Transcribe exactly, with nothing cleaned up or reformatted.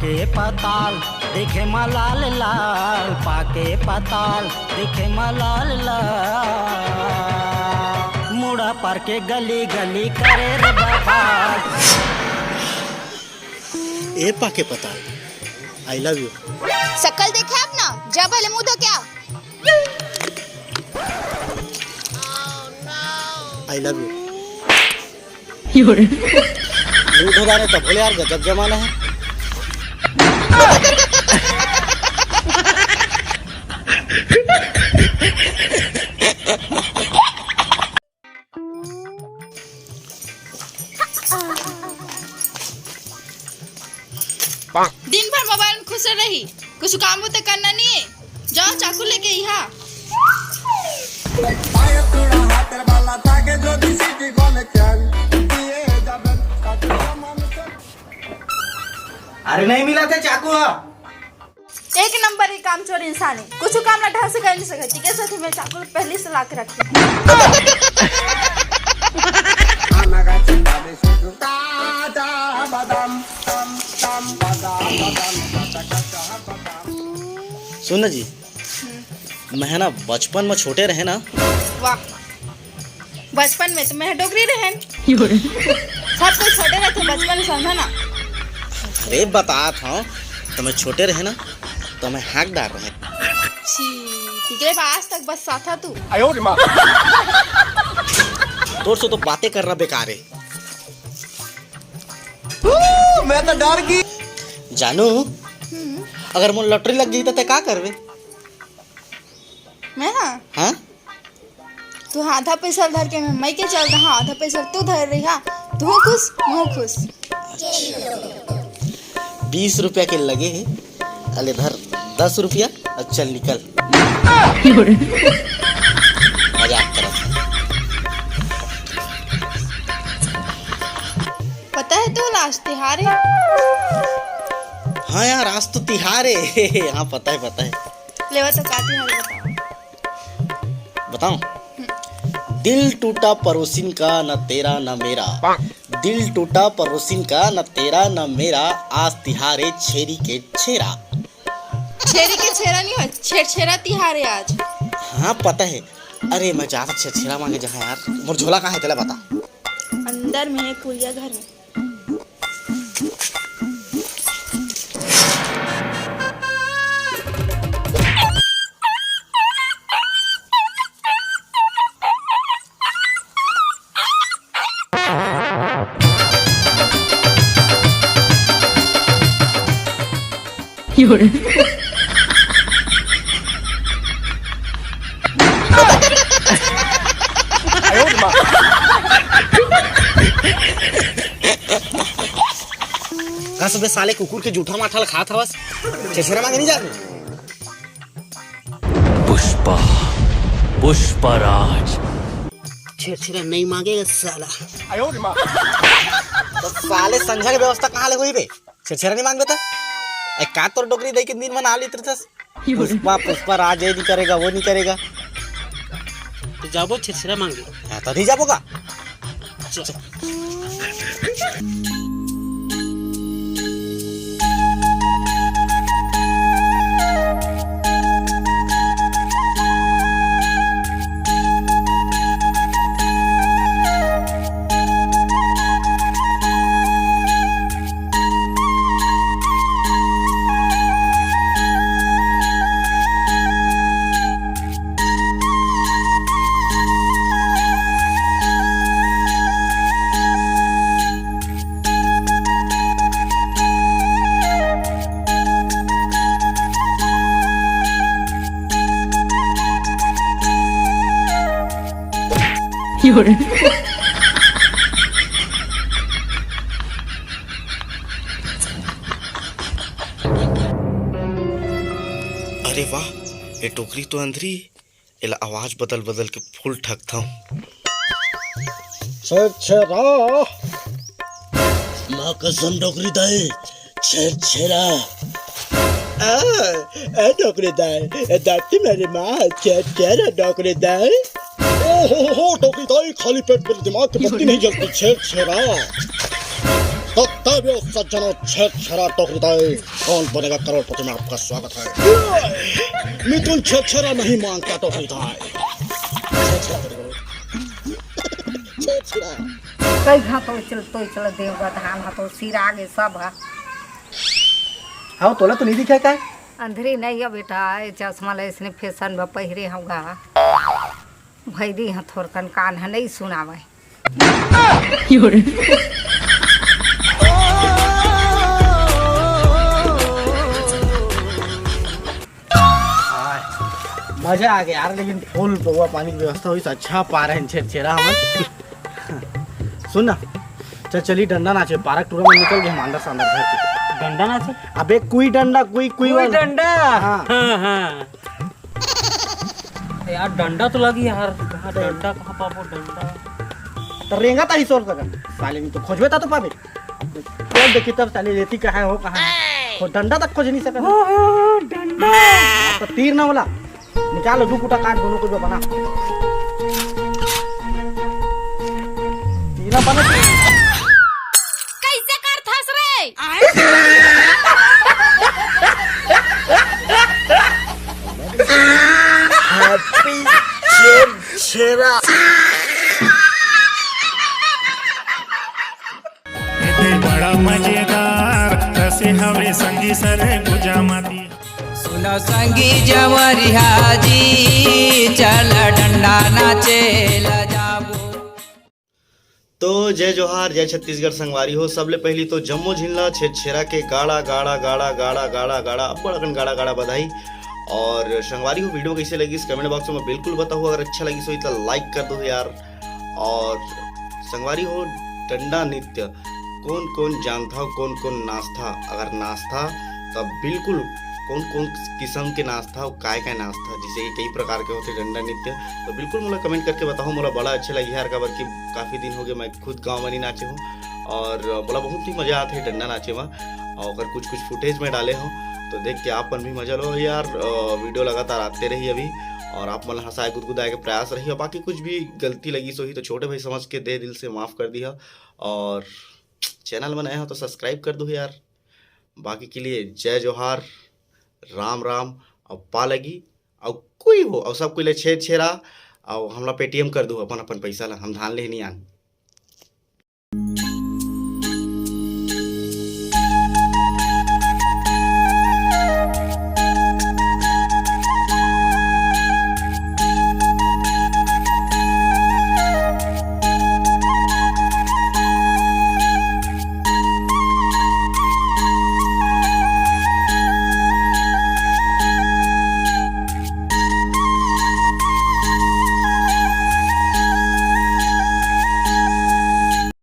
के पताल देखे म लाल लाल, पाके पताल देखे म लाल लाल, मुड़ा पार के गली गली करे रे बाबा। ए पाके पताल, आई लव यू। शक्ल देखे अपना, जा भले मुंह धो के आ। I love you. मुंह धो डाले तब बोले यार, गजब जमाना है। दिन भर मोबाइल में खुश रही, कुछ काम होते करना नहीं है। जाओ चाकू लेके यहाँ। अरे नहीं मिला थे चाकू। एक नंबर के कामचोर इंसान है, कुछ काम ना ढंग से कर नहीं सके। ठीक है, साथ में चाकू पहले से ला के रखे। सुन ना जी, मैं है ना बचपन में छोटे रहे ना। वाह, बचपन में तो मैं डोकरी रहन। सब कोई छोटे रहते बचपन में, समझा ना। अरे बतात हूँ, तो मैं छोटे रहे ना, तो मैं हाक डार रहे। छी, ठीक है, आज तक बस साथा तू। तोर से तो बातें करना बेकार है। मैं तो डर गई। जानू, अगर मोर लॉटरी लग जाई त तै का करबे? मैं ना, हाँ? तू आधा पैसा धर के मैं मई के चल रहा, आधा पैसा तू धर रही हा, तू खुश, मैं खुश। बीस रुपया के लगे है, अले धर दस रुपया और चल निकल। मजाक करत हूँ। पता है तो आज तिहार है। हाँ यार, आज तो तिहार है। हाँ, पता है, पता है। लेवा तो का तिहार है, बताओ। बताऊं? दिल टूटा पड़ोसिन का, न तेरा न मेरा। दिल टूटा पड़ोसिन का, न तेरा न मेरा। आज तिहारे छेरी के छेरा। छेरी के छेरा नहीं हो, छेरछेरा तिहार है आज। हाँ, पता है। अरे, मैं जात छेरछेरा मांगे जहाँ यार। मोर झोला कहाँ है, तेला बता। अंदर में है, कुरिया घर में। कस बे साले कुकुर के जूठा माठा ल खात हवस। छेरछेरा मांगे नहीं जात। पुष्पा, पुष्पा राज। छेरछेरा नहीं मांगेगा साला। तो साले संझा के व्यवस्था कहाँ ले होई बे? छेरछेरा नहीं मांगबे त? ए, का तोर डोकरी दई के दिन मना ली तरतस? पुष्पा, पुष्पा राज ये नहीं करेगा, वो नहीं करेगा। तो जाबो छेरछेरा मांगे। हाँ, तो नहीं जाबो का? चल। अरे वाह, ये टोकरी तो अंधरी, एला आवाज बदल बदल के फुल ठगथव। छेरछेरा। माँ कसम डोकरी दाई, छेरछेरा। आ, ए डोकरी दाई, ए दाती मेरी माँ, छेरछेरा डोकरी दाई। ओ हो हो हो, डोकरी दाई, खाली पेट मेरे दिमाग की बत्ती नहीं जलती, छेरछेरा। सत्तव्यो सज्जनों, छेरछेरा टोकरी दाई, कौन बनेगा करोड़पति में आपका स्वागत है। मिथुन छेरछेरा नहीं मांगता टोकरी दाई। छेरछेरा टोकरी दाई। छेरछेरा। कई घा तो चल, तो चल देवगा धान ह तो सिरा गे सब ह। हाँ, तोला तो नहीं दिखाय काय? अंधरी नहीं है बेटा, ये चश्मा ले इसने फैशन ब पहिरे होगा। भैरी ह थोरकन कान ह नहीं सुनावे। आय, मजा आ गया यार, लेकिन फुल पौवा पानी की व्यवस्था हुई, अच्छा पा रहे हैं छेरछेरा हमन। सुन ना, चल चली डंडा नाचे, पारक टूरा में निकल गए हम अंदर से अंदर घर के। डंडा नाचे? अबे कुई डंडा, कुई, कुई कुई वाला। डंडा? हाँ। हाँ, हाँ। यार डंडा तो लगी यार, कहाँ डंडा, कहाँ पाबो डंडा? तो रेंगा ता ही सोर सका, साले में तो खोजबे ता तो पाबे। खोज देखी तब साले लेती कहाँ हो, कहाँ है। खो-, डंडा तक खोज नहीं सका। ओ, ओ, डंडा। हाँ, तो तीर ना वाला। निकालो दू कुटा काट, दोनों को जो बना। तीरा बना। कैसे करथस रे? Happy छेरछेरा। एते बड़ा मजेदार कसे हवे संगी सर गुजामती। सुनो संगी जवरिया जी, चल डंडा नाचे ला जाबो। तो जय जोहार, जय छत्तीसगढ़ संगवारी हो। सबले पहली तो जम्मो झिन ला छेरछेरा के गाड़ा, गाड़ा, गाड़ा, गाड़ा, गाड़ा, गाड़ा, अब्बड़ अकन गाड़ा, गाड़ा बधाई। और संगवारी हो, video कैसे लगिस comment box में बिल्कुल बताओ। अगर अच्छा लगिस होही तो like कर दो यार। और संगवारी हो, डंडा नृत्य कोन कोन जानथव, कोन कोन नाचथा? अगर नाचथा तब बिल्कुल कोन कोन किस्म के नाचथा, काय काय नाचथा, जैसे कि कई प्रकार के होथे डंडा नृत्य, तो बिल्कुल मोला comment करके बताओ। मोला बड़ा अच्छा लगी यार, काबर कि काफ़ी दिन हो गए मैं खुद गाँव में नहीं नाचे हूँ और मोला बहुत ही मज़ा आथे डंडा नाचे में। और अगर कुछ कुछ footage में डाले हो तो देख के आप मन भी मजा लो यार। अ, video लगातार आते रही अभी और आप मन हंसाए गुदगुदाए के प्रयास रही। और बाकी कुछ भी गलती लगी सो ही तो छोटे भाई समझ के दे दिल से माफ़ कर दिया। और channel में नए हो तो subscribe कर दो यार। बाकी के लिए जय जोहार, राम राम, और पा लगी, और कोई हो, और सब कोई ले छेरछेरा, और हमला Paytm कर दो अपन अपन पैसा ला, हम धान ले नहीं आन।